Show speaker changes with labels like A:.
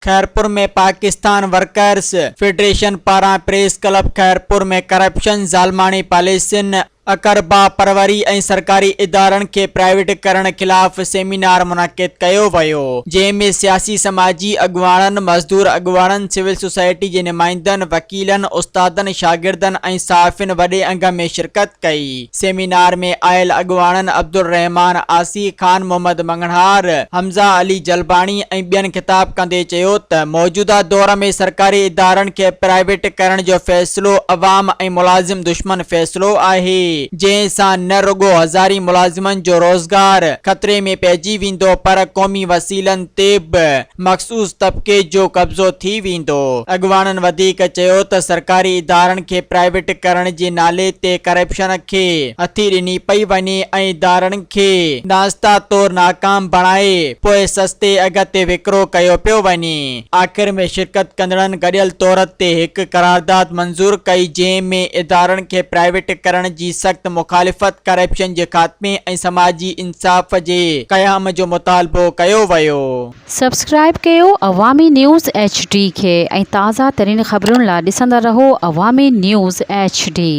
A: Khairpur ۾ Pakistan workers federation پاران press club Khairpur ۾ corruption, ظالماڻي پاليسين، اقربا پروري ۽ سرڪاري ادارن کي پرائيويٽ ڪرڻ خلاف سيمينار منعقد ڪيو ويو، جنهن ۾ سياسي سماجي اڳواڻن، مزدور اڳواڻن، سول سوسائٽي جي نمائندن، وڪيلن، استادن، شاگردن ۽ صحافين وڏي انگ ۾ شرڪت ڪئي. سيمينار ۾ آيل اڳواڻن عبدالرحمان عاصي، خان محمد مڱڻهار، حمزه علي جلباڻي ۽ ٻين خطاب ڪندي چيو ته موجوده دور ۾ سرڪاري ادارن کي پرائيويٽ ڪرڻ جو فيصلو عوام ۽ ملازم دشمن فيصلو آهي جنهن سان نه رڳو هزارين ملازمن جو روزگار خطري ۾ پئجي ويندو پر قومي وسيلن تي به مخصوص طبقي جو قبضو ٿي ويندو. اڳواڻن وڌيڪ چيو ته سرڪاري ادارن کي پرائيويٽ ڪرڻ جي نالي تي ڪرپشن کي هٿي ڏني پئي وڃي ۽ ادارن کي ناشتا طور ناڪام بڻائي پوء سستي اگهه تي وڪرو ڪيو پيو وڃي. آخر ۾ شرڪت ڪندڙن گڏيل طور تي هڪ قرارداد منظور ڪئي جنهن ۾ ادارن کي پرائيويٽ ڪرڻ جي سخت مخالفت، ڪرپشن جي خاتمي ۽ سماجي انصاف جي قيام جو مطالبو ڪيو ويو.
B: سبسڪرائيب ڪيو عوامي نيوز ايڇ ڊي کي ۽ تازه ترين خبرن لا ڏسندا رهو عوامي نيوز ايڇ ڊي.